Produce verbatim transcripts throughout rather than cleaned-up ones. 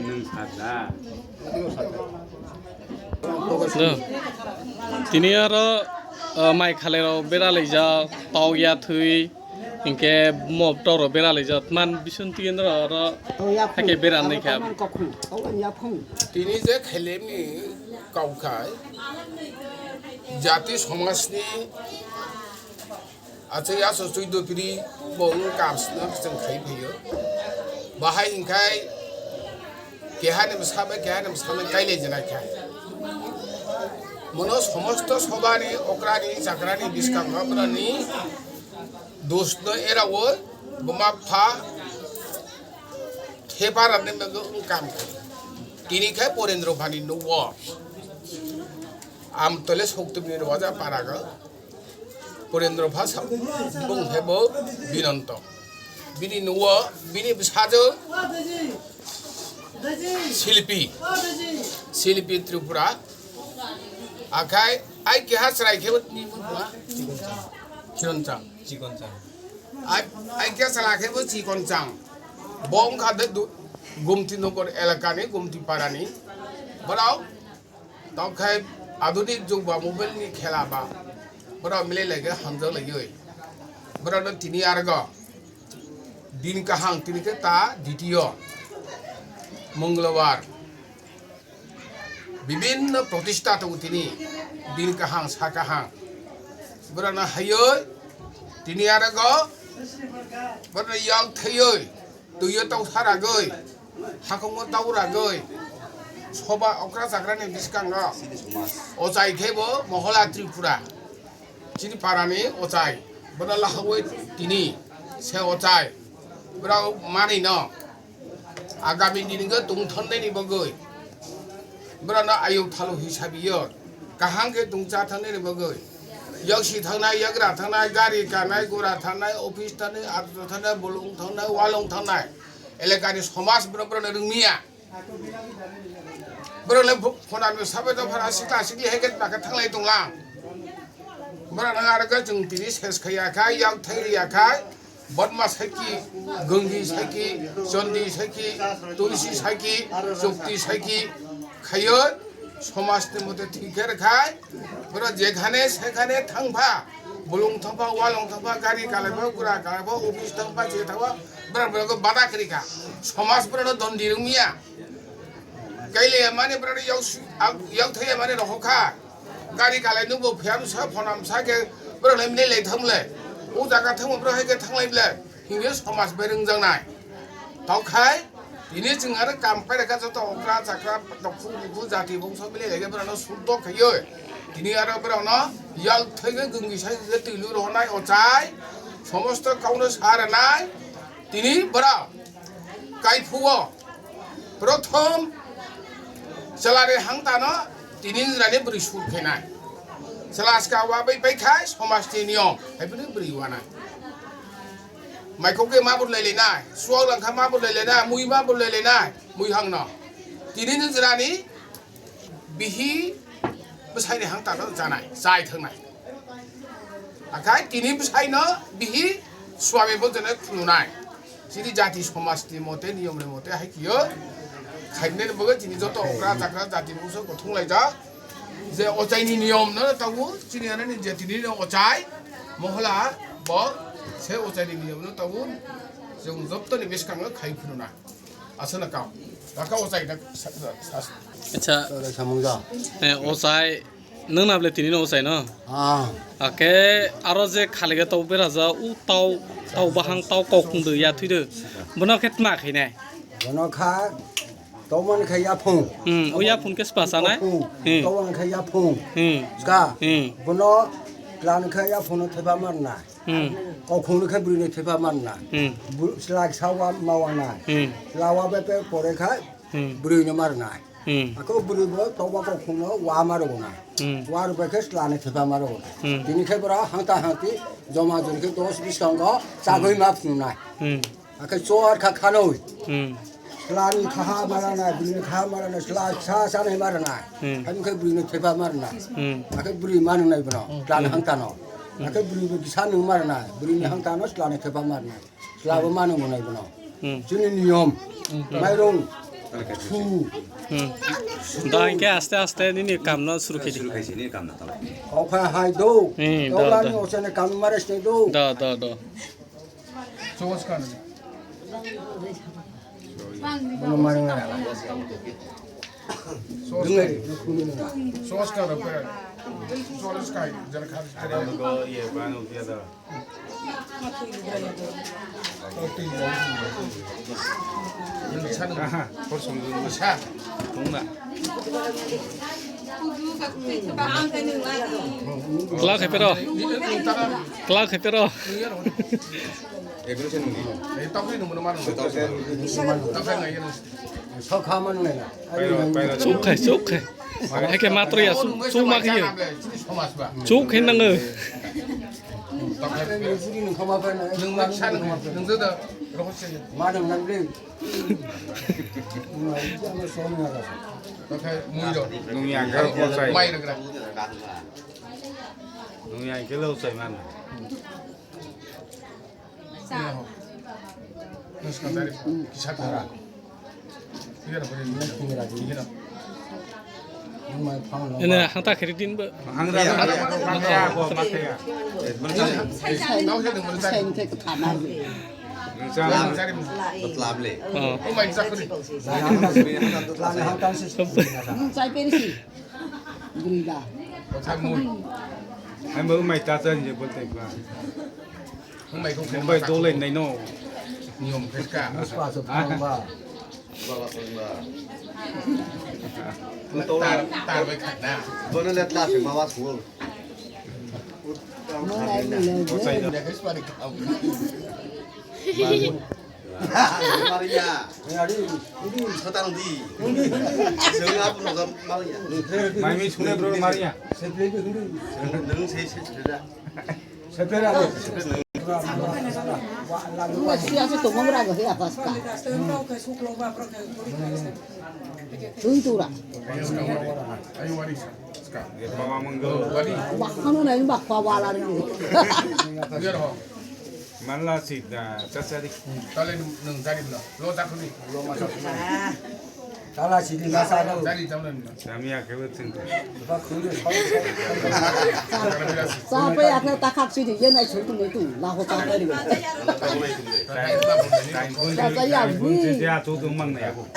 Nwng sat da. Do. Tini aro, uh, mai khalai rok bera laijak, tau ya thwi, hinkhe mop tok rok bera laijak, man bisun tini aro hake bera nai kha. Tini je khailem ni kau khai, jati somaj ni Achaia so chwdopiri bo wng kam swnam chwng khai phaio. Bahai hinkhai keha ni bwsa bai keha ni bwsa bai kailai jwnai kha. Mono somosto sobani okrani chakrani bwskango boroni dosno erawo buma pha thepa rani mego wng kam khai. Tini khai Porendro phani nugo. Amtole Soktubni roja parago. Purendra Bhasa bung hebo Binonto. Bini nuo, bini bwsajwk Silpi. Silpi Tripura. Akhai ai keha chwrai khebo ni buma. Chikonchang. Chikonchang. Ai, ai keha chwrai khebo Chikonchang. Bo wngkha de du-, Gumti Nogor elakani, Gumti Parani. Borok Tokhe adunik jug ba mobile ni khela ba borok milai laiga hamjak laioi. Borok no tini argo din kahang tini khe ta ditiyo Mongolbar bibinno protista tongo tini din kahang sa kahang. Borok no haioi tini argo borok no yong thaioi. Twiyo tau sa ragwi, hakhungo tau ragwi, soba okra chakrani bwskango ochai khe bo Mohola Tripura, chini parani ochai, bono lahagwi tini se ochai, borok manwino agami dini tong thonnaini bagwi. Borokno ayuk thaluk hisabiyo kaham khe tong cha thangnaini bagwi. Yaksi thangnai, yagra thangnai, gari kanai, gura thangnai, office thangnai, auto thangnai, bolong thangnai, walong thangnai. Elekani somaj borok borokno rwngmiya. Borokle pho-, phonano sabai tongphana sikla sikli hai khe bwkha thanglai tonglang. Borokno aro khe chwng tini ses khaiya kha, yak thai riya kha. Bodma saiki, Gangi saiki, Chandi saiki, Tulsi saiki, Chukti saiki khaiyo somajni mote thikher khai, borok jekhane sekhane thangpha, bolong thangpha, walong thangpha, gari kalaipha, gura kalaipha, office thangpha, je thangpha, borok borok bada kwrwi kha. Somaj borokno dondi rwngya. Kailai mani borok yak su-, ak-, yak thai mani rokha. Gari kalai nukbo phiya bwsa phonam sa khe borok lai milai lai thang le. O jaga thangma borok hai khe thanglai ble. Hingke somaj bai rwngjaknai. Tokkhai tini chwng aro kam pairaka joto okra chakra dokhung bukhu jati bongso milai lai khe borokno suddo khaiyo. Tini aro borokno yak thai khe gwngi sai khe twi lu rohonai ochai. Somosto kauno sa ranai. Tini borok kaiphuo prothom chwlani hangtano tini jwnani bwrwi sur khainai. Chwla ska wabai bai khai somajni niyom, hai phano bwrwi wanai. Maikok khe ma bwrwi lailainai, suwak langkha ma bwrwi lailainai, mui ma bwrwi lailainai, mui hangno. Tini jwnani bihi bwsaini hangtano janai, chai thangnai. Akhai tini bwsaino bihi swami bo jone khulunai. Chini jati somajni mote, niyomni mote hai kiyo. Khaimnai ni bagwi chini joto okra chakra jati bongso gothong laijak. Je ochaini niyom no tabu, chini anani je tini no ochai, mohola bo se ochaini niyom no tabu. Jong jottoni bwskango khai phununa. Asana kam. Raka ochai na sa-, sa-, sa-, Acha. Samungja. Eh, ochai. Nwng na ble tini no ochai no? Ah. Ake aro je khaliga tau beraja u tau, tau bahang tau kok tungdo ya thuido. Bono khe tma khainai. Bono kha tau man kha yaphung. Hmm, u yaphung khe spa sanai? Yaphung. Hmm. Tau man kha yaphung. Hmm. Ska. Hmm. Bono tlan kha yaphung no theba marna. Hmm. Kokhung ni khe bwrwi ni theba marna. Hmm. Bu-, slak sawa mawana. Hmm. Lawa be pe pore kha Hmm. bwrwi no marna. Hmm. Ako bwrwi bo tokba kokhung no wa ma rwgo na. Hmm. Wa rwbai khe chwla ni thepha ma rwgo. Hmm. Tini khe bwra hangta hangti joma joni khe dos bwskango chagwi ma phunuknai. Hmm. Akhe chor kha khanoi. Hmm. Chwla ni kha ha ma rwnai, bwrwi ni kha ha ma rwnai, chwla sa chanai ma rwnai. Hmm. Haino khe bwrwi ni thepha ma rwnai. Hmm. Akhe bwrwi ma nwngnai bono, chwla ni Hmm. hangta no. Nakhe bwrwi bo kisa nung mar na, bwrwi ni hang tano sla ni thepa mar na. Sla bo mano mo nai bono. Hmm. Chini niyom, hmm, mairung, su. Hmm. Da hingke aste aste nini kam no suru khe di. Suru khai sini kam na tala. Kok hai hai do. Hmm, do, do la do. Ni osane kam mare ste do. Do, do, do. Chos kan. Bono mano ngai. Chos kan. Chos kan. Chos kan. Jana khar. Ada ko ye bano pia da. Aha, kosong dulu. Sa. Tungna. Kla khai pero. Kla khai pero. Evolution ni. Sok kha man ngai na. Sok khai, sok khai. Eke matro ya, sok, sok ma khe. Sok khai nango. Nung yang khe lo sai. Nung yang khe lo sai man. Ene hata khiri din ba. Hangra, hangra, hangra, hangra, hangra. Ang bai umai ta chan je bol tai ba. Mumbai dole nai no. Niyom khe ka. Muspa so phang ba. Tar, tar bai khat na. Bono let la se ma wa su. Mariya. Sotang di. Sung apa lo Mariya? Mai mi sune bro Mariya. Nung sei sei sei da. Wala siya si tumong rago he apas ka. Tun tura. Bahano na ini bakwa wala ni. Manla si da chachari. Tala sidi masa. Samia khe bo chwng khe. Chapai akhna takhak sidi ye nai sung tungwi tu laho chapai ri. Chapai ya bui. Chapai ya bui.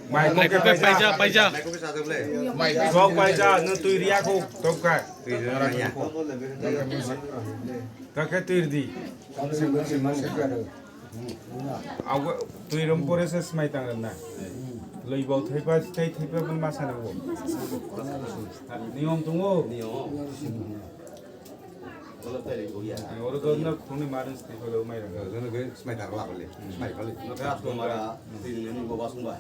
Mai mai ko paija paija. Sok paija no twi riya ko tok ka. Twi riya ko. Takhe twi di. Ago twi rom pore se smai tang na. Loi bo thaipa thai thaipa ban ma sana bo. Niyom tongo. Oro to na khuni marin thaipa lo mai rang. Jono ge smai tang la bole. Smai bole. No ka to mara. Twi ni bo ba sung ba.